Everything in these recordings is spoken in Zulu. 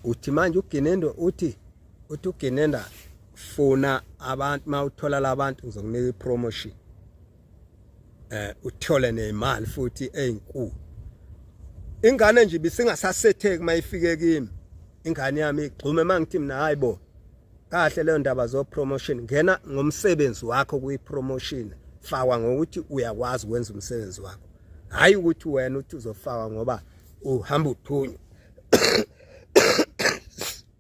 Uthi manje uGinendo uthi uGinenda funa abantu, mawuthola labantu ngizokunika ipromotion, uthole nemali futhi ezinkulu. Ingane nje bisingasasetheki mayifike kimi, ingane yami igxume mangithi mina hayibo kahle leyo ndaba zo promotion, ngena ngomsebenzi wakho kuyi promotion, fakwa ngokuthi uyakwazi ukwenza umsebenzi wakho, hayi ukuthi wena uthi uzofakwa ngoba uhamba uthunywa.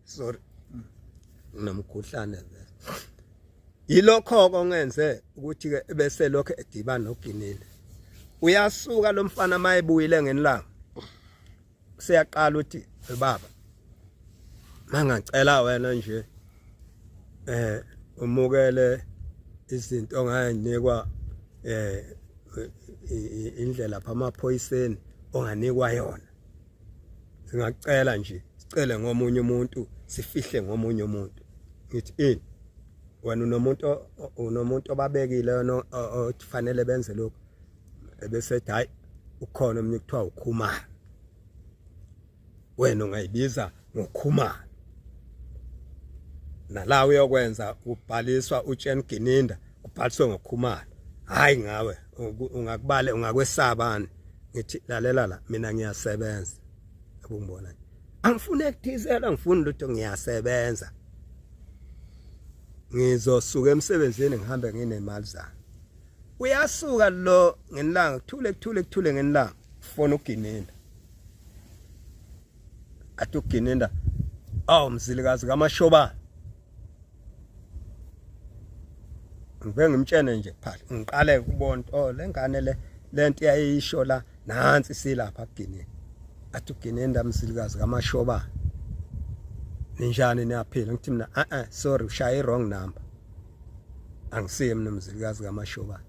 Sorry, nginomkhuhlane vele. Yilokho kongenze ukuthi ke bese lokho edibana noGinile. Uyasuka lo mfana mayebuyile ngenilanga, seyaqala uthi baba mangacela wena nje umukele izinto ongayinikwa indlela pha amaphoyiseni onganikwa yona, singacela nje sicele ngomunye umuntu, sifihle ngomunye umuntu. Ngithi ini wena unomuntu obabekile ofanele benze lokho? Ebese ethi hayi ukhona omunye kuthiwa uKhumalo, wena ungayibiza ngoKhumalo, nala uyokwenza ubhaliswa uTsheni Gininda, ubhaliswe ngoKhumalo, hayi ngawe ungakubale ungakwesabani. Ngithi lalela la, mina ngiyasebenza, akungibona angifuni ekuthizela, ngifuni lutho, ngiyasebenza, ngizosuka emsebenzini ngihambe nginemali zami. Uyasuka lo ngenilanga, kuthule kuthule kuthule, ngenilanga fona uGininda, athi uGininda awu mzilikazi kaMashobane, ngibe ngimtshene nje phela ngiqale ukubona oh lengane le lento yayisho la nansi silapha kuGininda. Athi uGininda mzilikazi kaMashobane ninjani, niyaphila? Ngithi mina a a sorry, ushaya i wrong number, angisiye mina mzilikazi kaMashobane.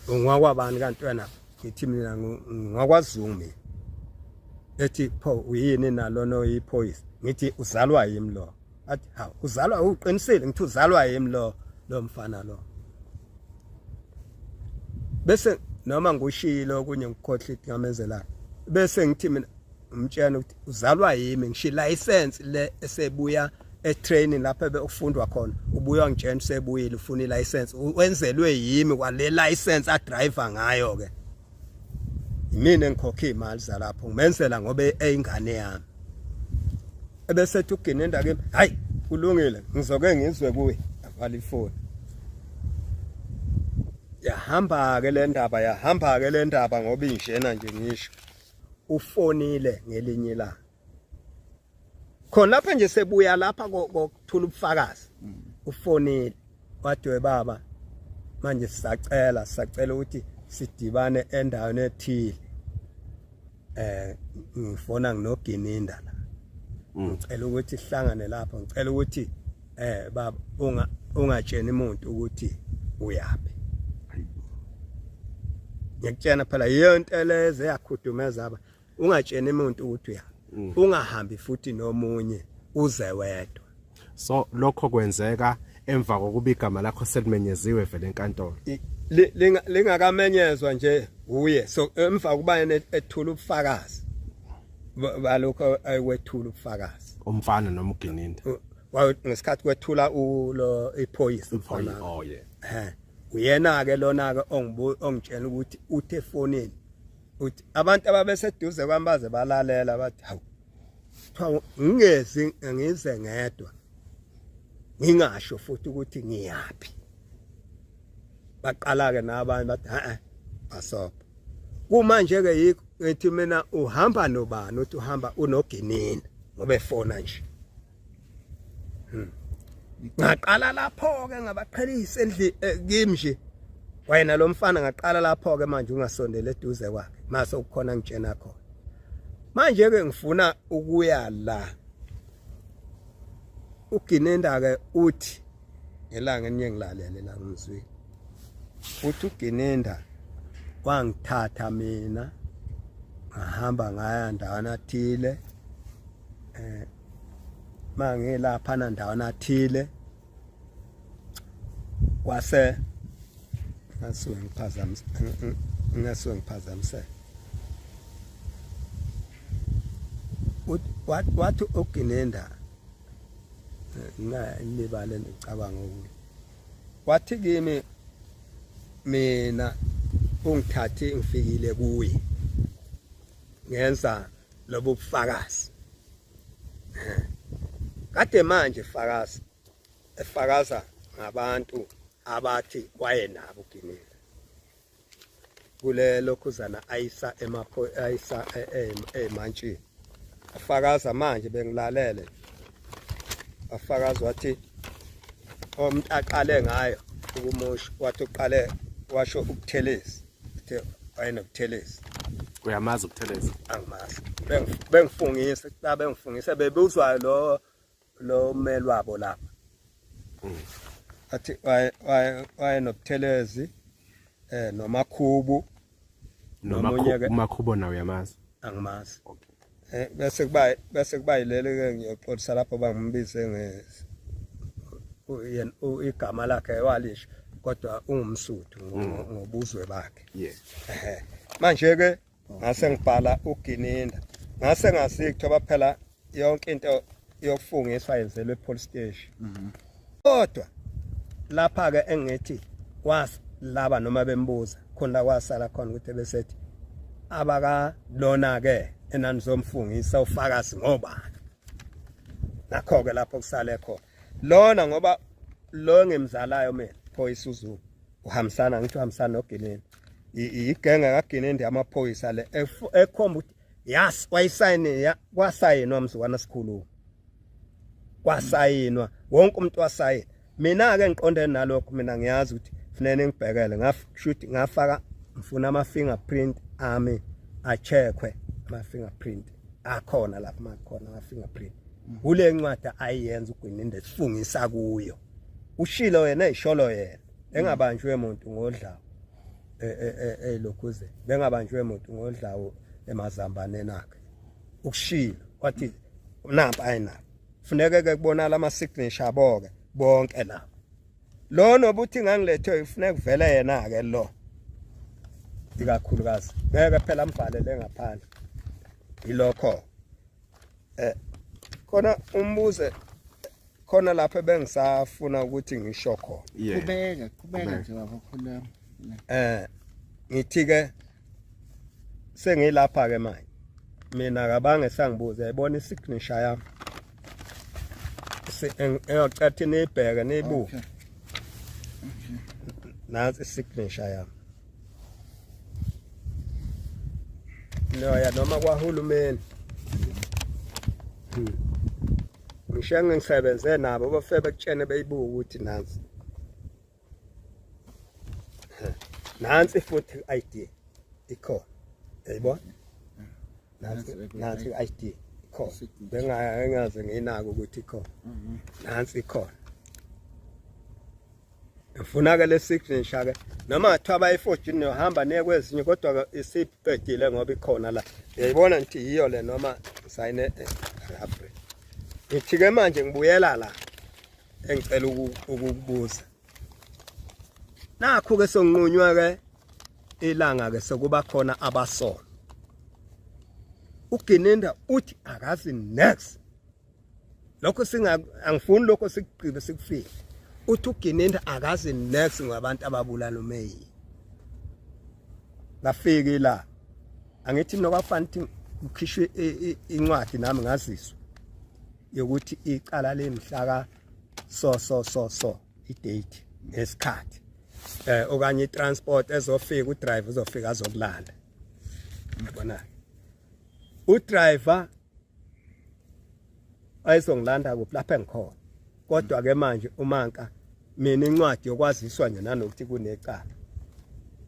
Ungakwabani kanti wena? Ngithi mina ngakwaZungu mina. Ethi pho uyini nalona oyiphoyisa? Ngithi uzalwa yimi lo. Athi hawu uzalwa, uqinisile? Ngithi uzalwa yimi lo mfana lo. Bese noma ngushilo okunye ngikhohle ukuthi ngamenzelani, bese ngithi mina ngimtshela ukuthi uzalwa yimi, ngisho license le esebuya e-training lapho bekufundwa khona, ubuya ngitshela usebuyile ufuna i-license, wenzelwe yimi kwale license adriver ngayo ke, yimina engikhokha imali zalapho, ngimenzela ngoba eyingane yami. Ebese ethi uGininda kimi hayi kulungile, ngizoke ngizwe kuye, avala ifoni. Yahamba ke le ndaba, yahamba ke le ndaba ngoba injena nje. Ngisho ufonile ngelinye ilanga khona lapha nje sebuya lapha kokuthula ubufakazi, ufonile wathi we baba manje sisacela ukuthi sidibane endaweni ethile, ngifona nginoGininda la, ngicela ukuthi sihlangane lapho, ngicela ukuthi baba ungatsheni umuntu ukuthi uyapi. Ngiyakutshena phela yonke leze yakhudumeza aba, ungatsheni umuntu ukuthi uyapi, ungahambi futhi nomunye, uze wedwa. So lokho kwenzeka emva kokuba igama lakho selimenyeziwe vele enkantolo? Lingakamenyezwa nje uye, so emva kuba yena ethula ubufakazi balokho ayikwethula ubufakazi. Umfana noma uGininda? Ngesikhathi kwethula ulo iphoyisa umfana. Oh yeah. Uyena ke lona ke ongitshela ukuthi uthe efonini uthi abantu ababeseduze kwami baze balalela bathi hawu kuthiwa ngingezi ngize ngedwa, ngingasho futhi ukuthi ngiyaphi. Baqala ke nabanye bathi ha asopha kumanje ke yikho ngithi mina uhamba nobani? Uthi uhamba unoGinini ngoba efona nje. Ngaqala lapho ke ngabaqhelisa endli kimi nje wayena lo mfana, ngaqala lapho ke manje ungasondela eduze kwakhe mase ukukhona ngitshena khona. Manje ke ngifuna ukuya la uGininda ke uthi ngelanga elinye ngilalele la ngizwile uthi uGininda wangithatha mina ngahamba ngaya ndawana thile, mangilapha na ndawana thile kwase ngasuke ngiphazamisa, ngasuke ngiphazamiseka. Wathi uGininda ngingalibale ngicabanga ukuthi wathi kimi mina ungithathe ngifikile kuye ngenza lobu bufakazi kade manje fakaza efakaza ngabantu abathi wayenabo uGininda kule lokhuzana ayisa emapho ayisa emantshini afakaza manje bengilalele afakaza wathi umuntu aqale ngayo ukumusho wathi uqale washo ubuthelezi uthe wayenobuthelezi. Uyamazi ubuthelezi? Angimazi. Bengifungisa cha bengifungisa bebuzwa lo lo mmeli wabo lapha. Athi wayenobuthelezi noMakhubu. Nomunye ke uMakhubo nawe uyamazi? Angimazi. Okay. Bese kuba yileli ke ngiyoxolisa lapho bangimbize nge yena igama lakhe walisho kodwa ungumsuthu ngobuzwe bakhe. Yeah. Manje ke ngase ngibhala uGininda. Ngase ngazi kuthiwa phela yonke into yokufungiswa yenzelwe epolice station. Kodwa lapha ke engithi was laba noma bembuza khona la kwasala khona ukuthi besethi abaka lona ke enanizomfungisa ufakazi ngobani. Nakho ke lapho kusale khona lona ngoba lo ngimzalayo mina phoyisa uZulu uhambisana ngithi uhambisana noGininda igenge kaGininda yamaphoyisa le ekhomba ukuthi yas wayisayini kwasayinwa mzukwana sikhuluma kwasayinwa wonke umuntu wasayina. Mina ke ngiqondene nalokho, mina ngiyazi ukuthi kufanele ngibhekele ngashuthi ngafaka ngifuna ama fingerprint ami acheckwe, ama fingerprint akhona lapha makhona ama fingerprint kule ncwadi ayiyenza uGwininda esifungisa kuyo. Ushilo yena eyisholo yena engabanjwe umuntu ngodlawo elokhuze bengabanjwe umuntu ngodlawo emazambaneni akhe. Ukushilo wathi nampa ayinabo funeke ke kubonala ama signature abo ke bonke laba. Lo nobuthi ngangilethwe kufuneka kuvele yena ke lo ikakhulukazi, ngeke phela amvalele ngaphandle. Ilokho khona umbuze khona lapho bengisafuna ukuthi ngisho khona. Qhubeka, qhubeka nje baba, khuluma. Ngithi ke sengilapha ke manje mina kabange sangibuza, yayibona isignature yami engiyocela niyibheke niyibuke. Nansi isignature yami noya noma kwahulumeni. Ngisho ngisebenze nabo bafike bekutshene beyibuka ukuthi nansi nansi futhi i-ID ikhona, uyayibona? Nansi nansi i-ID ikhona, bengaze nginaka ukuthi ikhona. Nansi ikhona. Ngifuna ke le signature ke noma ngathiwa bayi-forge niyohamba niye kwezinye, kodwa ke isiqedile ngoba ikhona la, uyayibona? Ngithi yiyo le noma ngisayine referee. Ngithi ke manje ngibuyela la engicela ukukubuza. Nakho ke sonqunywa ke ilanga ke sokuba khona abasolwa. uGininda uthi akazi next lokho, singa angifuni lokho sikugqibe sikufihle. Uthi uGininda akazi next ngabantu ababulala uMeyi. Ngafiki la angithi mina kwafana ukuthi kukhishwe incwadi nami ngaziswa yokuthi icala lemhlaka so so so so idate nesikhathi okanye itransport ezofika, udriver uzofika azokulanda, yabona? Udriver ayizongilanda kuphi lapha engikhona. Kodwa ke manje umanka mina incwadi yokwaziswa nje nanokuthi kunecala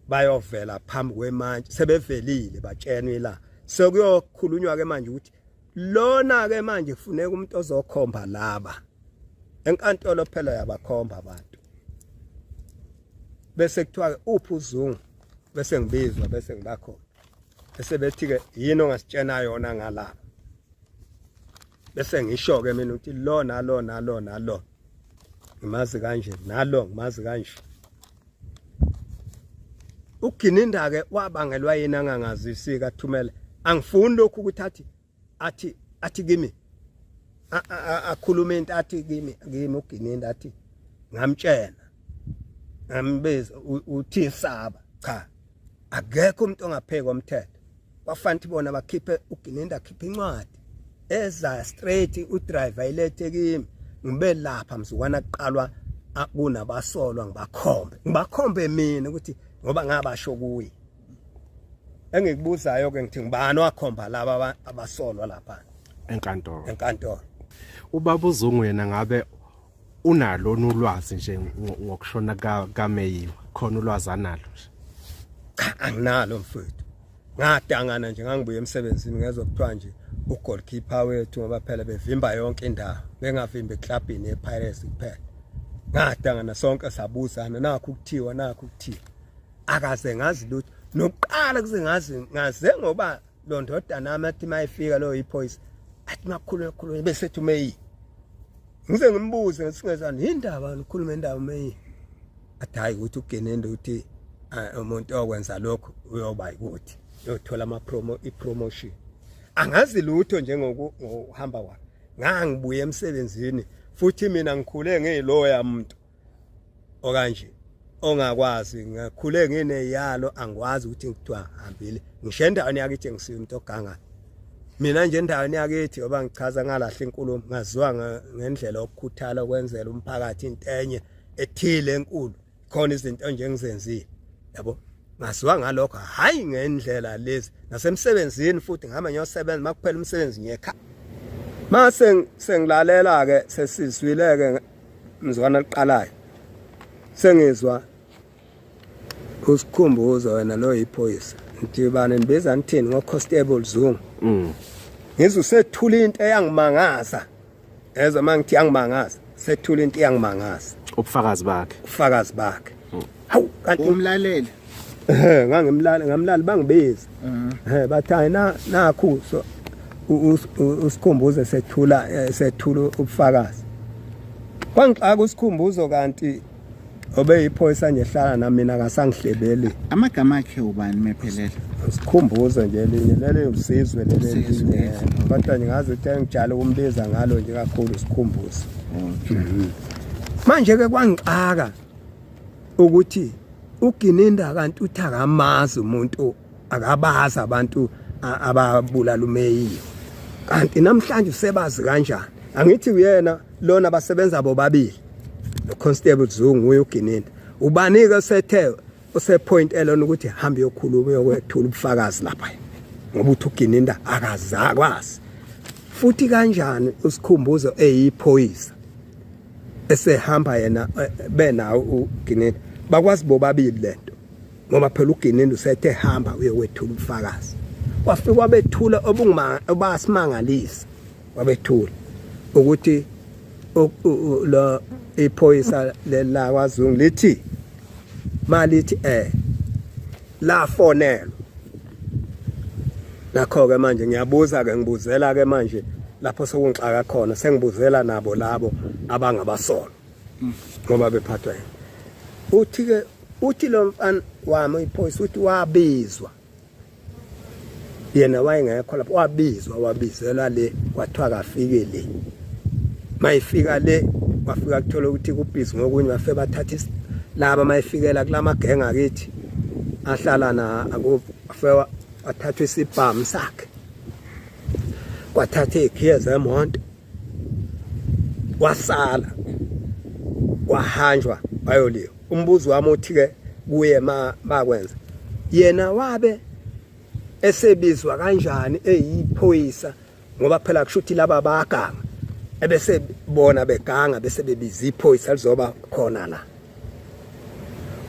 bayovela phambi kwemantshi, sebevelile batshenwe la, sekuyokhulunywa ke manje ukuthi lona ke manje kufuneka umuntu ozokhomba laba enkantolo. Phela yabakhomba abantu, bese kuthiwa uphi uZungu, bese ngibizwa, bese ngibakhona, bese bethi ke yini ongasitshena yona ngalaba, bese ngisho ke mina ukuthi lo nalo nalo nalo ngimazi kanje, nalo ngimazi kanje. uGininda ke wabangelwa yini angangazisi kathumela? Angifuni lokhu ukuthi athi athi Athi kimi akhuluma into athi kimi kimi uGininda athi ngamtshela ngambiza uthi saba cha akekho umuntu ongapheki komthetho kwafanele bona bakhiphe uGininda akhiphe incwadi eza straight udriver ilethe kimi ngibe lapha mzukwana kuqalwa kunabasolwa ngibakhombe ngibakhombe mina ukuthi ngoba ngabasho kuye engikubuzayo ke ngithi ngibani wakhomba laba abasolwa lapha enkantolo enkantolo ubaba uZungu yena ngabe unalo ulwazi nje ngokushona kaMeyiwa khona ulwazi analo nje cha anginalo mfowethu ngadangana nje ngangibuye emsebenzini ngezwe kuthiwa nje ugoalkeeper wethu ngoba phela bevimba yonke indawo bengavimbi eklabhini yePirates kuphela ngadangana sonke sabuzana nakho ukuthiwa nakho ukuthiwa akaze ngazi lutho nokuqala kuze ngazi ngaze ngoba lo ndodana yami athi mayifika lo iphoyisa athi makhulume khulume bese ethi umeyi ngize ngimbuze ngisingezani yindaba nikhulume indaba umeyi athi hayi ukuthi ugenende uthi umuntu okwenza lokho uyoba ukuthi uyothola ama promo ipromotion angazi lutho njengokuhamba kwakhe ngangibuye emsebenzini futhi mina ngikhule ngiyiloya muntu okanje ongakwazi ngakhule ngineyalo angikwazi ukuthi ngithiwa hambile ngisho endaweni yakithi ngisiyo umuntu ogangayo mina nje endaweni yakithi ngoba ngichaza ngalahla inkulumo ngaziwa ngendlela yokukhuthala ukwenzela umphakathi into enye ethile enkulu khona izinto nje engizenzile yabo ngaziwa ngalokho hayi ngendlela lezi nasemsebenzini futhi ngihamba ngiyosebenza makuphela umsebenzi ngiyekha mase sengilalela ke sesizwile ke mzwana liqalayo sengizwa usikhumbuzo wena lo yiphoyisa ngithi bani nibiza nithini ngo constable Zungu ngizwe usethula into eyangimangaza ezwa mangithi yangimangaza sethula into eyangimangaza ubufakazi bakhe ubufakazi bakhe hawu kanti umlalele ehe ngangimlala ngamlala bangibiza eh bathi hayi na nakhu so usikhumbuzo sethula eh, sethula ubufakazi kwangixaka usikhumbuzo kanti obeyiphoyisa nje hlala nami mina akasangihlebeli amagama akhe ubani mephelele sikhumbuzo nje elinye leli usizwe leli elinye kodwa ngingazi ukuthi engijale ukumbiza ngalo nje kakhulu sikhumbuzo mhm. manje ke kwangixaka ukuthi uGininda kanti uthi akamazi umuntu akabazi abantu ababulala uMeyiwa kanti namhlanje usebazi kanjani angithi uyena lona basebenza bobabili no Constable Zungu uye uGininda ubani ke sethe usepoint elona ukuthi hamba uyokhuluma uyokwethula ubufakazi lapha ngoba uthi uGininda akazakwazi futhi kanjani usikhumbuzo eyiphoyisa esehamba yena eh, benawo uGininda bakwazi bobabili lento ngoba phela uGininda usethe hamba uyokwethula ubufakazi wafika wabethula obungima obasimangalisa wabethula ukuthi lo iphoyisa lela kwaZungu lithi malithi eh lafonelwa nakho ke manje ngiyabuza ke ngibuzela ke manje lapho sokungixaka khona sengibuzela nabo labo abangabasolwa ngoba bephathwa yini uthi ke uthi lo mfana wami iphoyisa uthi wabizwa yena wayengekho lapho wabizwa wabizelwa le kwathiwa kafike le mayifika le wafika kuthola ukuthi kubhizi ngokunye bafike bathatha laba mayifikela kulamagenge akithi ahlala na akufike wathathwa isibhamu sakhe kwathatha izikhiye zemonto wasala kwahanjwa bayoliwa umbuzo wami uthi ke kuye ma bakwenza yena wabe esebizwa kanjani eyiphoyisa ngoba phela kusho ukuthi laba bayaganga ebese bona beganga bese bebiza iphoyisa lizoba khona la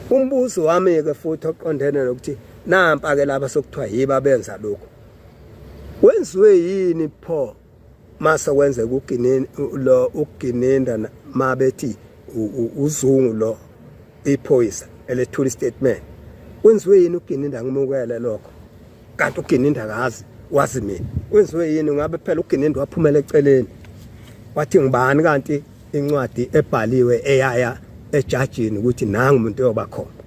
umbuzo wami ke futhi oqondene nokuthi nampa ke laba sokuthiwa yiba benza lokho wenziwe yini pho mase kwenzeka uginini lo ugininda mabethi uzungu lo iphoyisa elethula istatement kwenziwe yini ugininda ngimukele lokho kanti ugininda akazi wazi mina kwenziwe yini ngabe phela ugininda waphumela eceleni wathi ngibani kanti incwadi ebhaliwe eyaya ejajini ukuthi nangu umuntu oyoba khona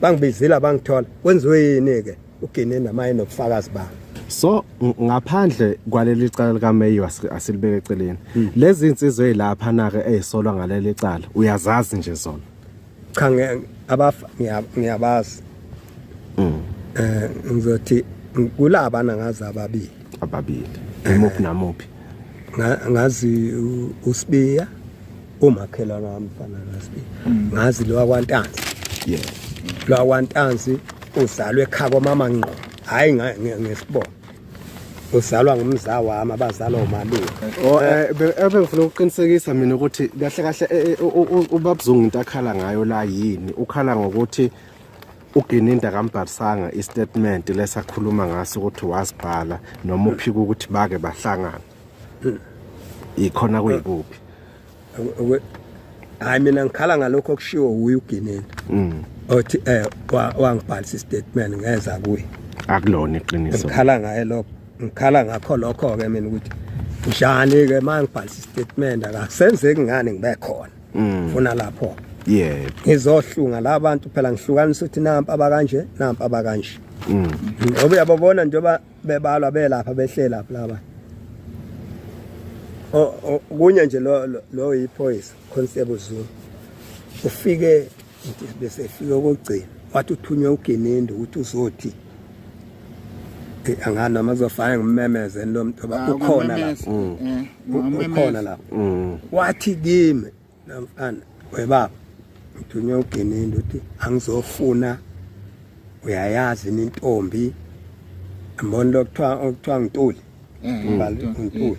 bangibizile bangithola kwenziwe yini ke ugininda maye nobufakazi bami. So ngaphandle kwaleli cala likaMeyiwa asilibeke eceleni. Lezi insizwe ezilapha na ke ezisolwa ngaleli cala uyazazi nje zona. Cha abafa ngiyabazi. Ngizothi kulaba nangazi ababili. Ababili. Imuphi namuphi? Ngazi uSibiya umakhelwane wami mfana kaSibiya. Ngazi lo wakwaNtanzi. Yeah. Lo wakwaNtanzi uzalwe ekhaya komama ngqo. Hayi ngesibongo. Uzalwa ngumza wami abazalwa umalume. Oh ebe ngifuna ukuqinisekisa mina ukuthi kahle kahle ubabzungu into akhala ngayo la yini ukhala ngokuthi uGininda kambhalisanga istatement lesakhuluma ngaso ukuthi wasibhala noma uphika ukuthi bake bahlangana ikhona kuyikuphi. Hayi mina ngikhala ngalokho okushiwo wuye uGininda. Othi wangibhalisa istatement ngeza kuye. Akulona iqiniso. Ngikhala ngaye lokho. Ngikhala ngakho lokho ke mina ukuthi njani ke mangibhalisa istatement akasenzeki ngani ngibe khona. Funa lapho. Yebo. Ngizohlunga labantu phela ngihlukanisa ukuthi nampa abakanje nampa abakanje. Ngoba uyababona njengoba bebalwa belapha behlela lapha. O kunye nje lo lo yiphoyisa Constable Zulu. Ufike bese efike okugcina wathi uthunywe uGininda ukuthi uzothi angani noma kuzofana ngimemeze lo muntu ngoba ukhona lapha. Ukhona lapha. Wathi kimi namfana webaba ngithunywe uGininda uthi angizofuna uyayazi intombi mbona lokuthiwa okuthiwa ngintuli ngintuli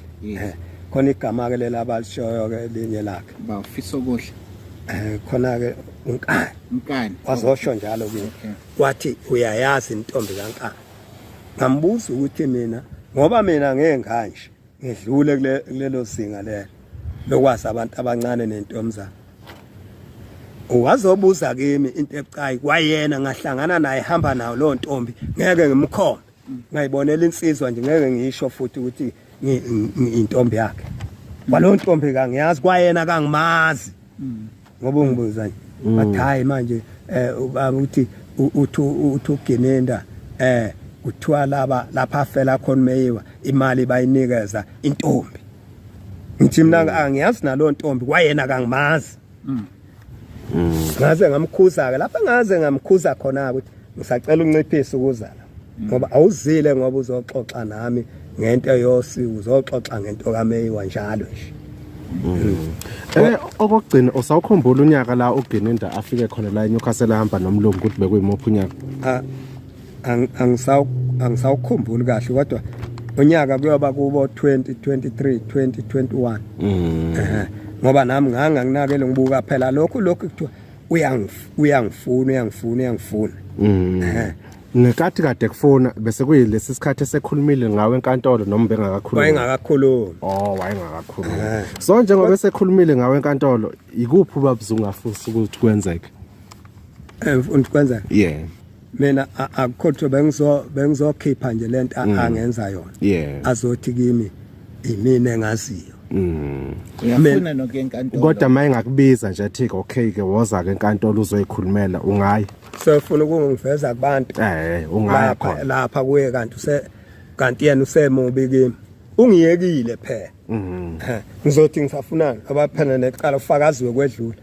khona igama ke lela abalishoyo ke elinye lakhe bafisa okuhle khona ke uNkani uNkani wazosho njalo kimi wathi uyayazi intombi kaNkani. Ngambuza ukuthi mina ngoba mina ngeke nganje ngidlule kulelo zinga lelo lokwazi abantu abancane nentombazana. Wazobuza kimi into ebucayi kwayena ngahlangana naye hamba nayo lo ntombi ngeke ngimkhombe. Ngayibonela insizwa nje ngeke ngisho futhi ukuthi intombi yakhe. Kwalo ntombi kangiyazi kwayena kangimazi. Ngoba ungibuza nje. Bathi hayi manje ubaba uthi uthi uthi uGininda kuthiwa laba lapha afela khona uMeyiwa imali bayinikeza intombi. Ngithi mina angiyazi nalo ntombi kwayena kangimazi. Ngaze ngamkhuza ke lapha ngaze ngamkhuza khona ukuthi ngisacela unciphise ukuzala ngoba awuzile ngoba uzoxoxa nami ngento yosiko uzoxoxa ngento kaMeyiwa njalo nje. Okokugcina usawukhumbula unyaka la uGininda afike khona la eNewcastle ehamba nomlungu ukuthi bekuyimuphi unyaka? Angisawukhumbuli kahle kodwa unyaka kuyoba kubo 2023 2021. Ngoba nami nganginakele ngibuka phela lokhu kuthiwa uyangifuna uyangifuna uyangifuna. Ngenkathi kade kufuna bese kuyilesi sikhathi esekhulumile ngawe enkantolo noma bengakakhulumi? Wayengakakhulumi. Oh, wayengakakhulumi. So njengoba esekhulumile ngawe enkantolo, ikuphi ubabuzungu afisa ukuthi kwenzeke? Ufuna kwenzeke? Yeah. Mina akukho bengizokhipha nje lento angenza yona. Azothi kimi imina engaziyo. Uyafuna nokuya enkantolo. Kodwa mayengakubiza nje athi okay ke woza ke enkantolo uzoyikhulumela ungayi. Sefuna ukungiveza kubantu. Ungaya khona. Lapha kuye kanti use kanti yena usemubi kimi. Ungiyekile phela. Ngizothi ngisafunani ngoba phela necala ufakaziwe kwedlula.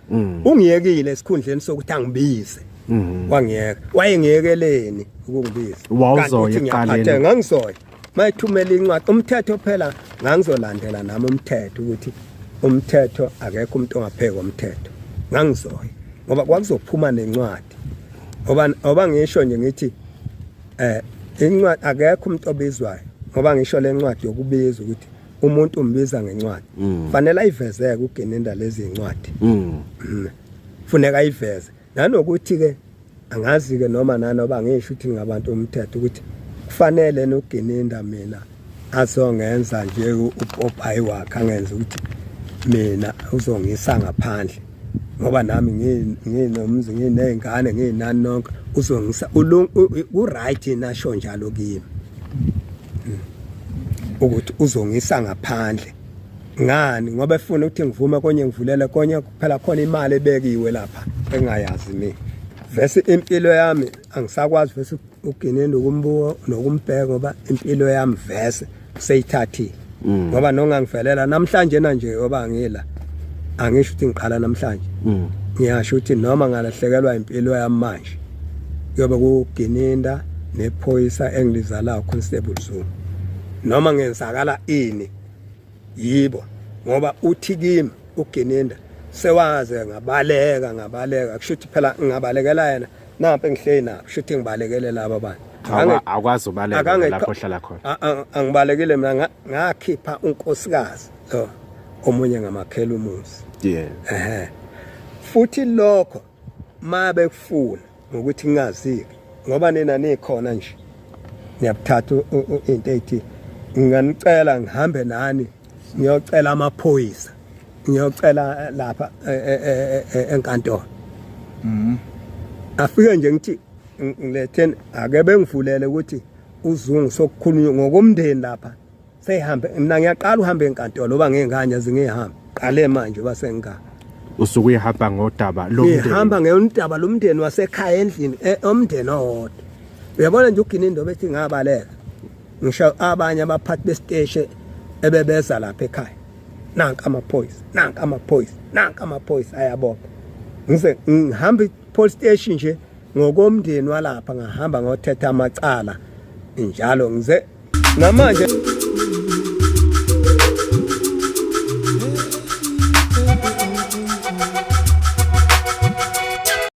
Ungiyekile esikhundleni sokuthi angibize. Wangiyeka. Wayengiyekeleni ukungibiza? Wawuzoya ekuqaleni. Ngangizoya. Mayithumela incwadi umthetho phela ngangizolandela nami umthetho ukuthi umthetho akekho umuntu ongapheki komthetho. Ngangizoya ngoba kwakuzophuma nencwadi. Ngoba ngisho nje ngithi incwadi akekho umuntu obizwayo ngoba ngisho lencwadi yokubiza ukuthi umuntu umbiza ngencwadi. Fanele ayivezeke uGininda lezi incwadi. Funeka ayiveze. Nanokuthi ke angazi ke noma nanoba ngisho ukuthi ngabantu umthetho ukuthi kufanele noGininda mina azongenza nje uPopayi wakhe angenza ukuthi mina uzongisa ngaphandle ngoba nami nginomzi nginezingane nginani nonke uzongisa ku right nasho njalo kimi ukuthi uzongisa ngaphandle ngani ngoba efuna ukuthi ngivume konye ngivulele konye phela khona imali ebekiwe lapha engayazi mina. Vese impilo yami angisakwazi vese uginenda ukumbuka nokumbheka ngoba impilo yami vese seyithathile. Ngoba nongangivelela namhlanje na nje ngoba ngila angisho ukuthi ngiqala namhlanje. Ngiyasho ukuthi noma ngalahlekelwa impilo yami manje kuyobe kuGininda nephoyisa engilizalayo Constable Zungu. Noma ngenzakala ini yibo ngoba uthi kimi uGininda sewaze ngabaleka ngabaleka kusho ukuthi phela ngingabalekela yena nampa engihleli nabo kusho ukuthi ngibalekele laba bantu. Akwazi ubaleka lapho ohlala khona. Angibalekile mina ngakhipha unkosikazi lo omunye ngamakhela umuzi. Yeah. Ehhe. Futhi lokho mabe kufuna ngokuthi ngingaziki ngoba nina nikhona nje ngiyabuthatha into ethi nginganicela ngihambe nani ngiyocela amaphoyisa ngiyocela lapha e, e, e, enkantolo. Afike nje ngithi ngiletheni ake bengivulele ukuthi uZungu sokukhulunywa ngokomndeni lapha seyihambe mina ngiyaqala uhambe enkantolo oba ngengane zingihambe qale manje uba sengika usuke uyihamba ngodaba lomndeni. Ngihamba ngodaba lomndeni wasekhaya endlini omndeni owodwa. Uyabona nje uGinindo bethi ngabaleka ngisho abanye abaphathi besiteshi ebebeza lapha ekhaya nanka amaphoyisa nanka amaphoyisa nanka amaphoyisa ayabopha ngize ngihamba i-police station nje ngokomndeni walapha ngahamba ngothetha amacala njalo ngize namanje.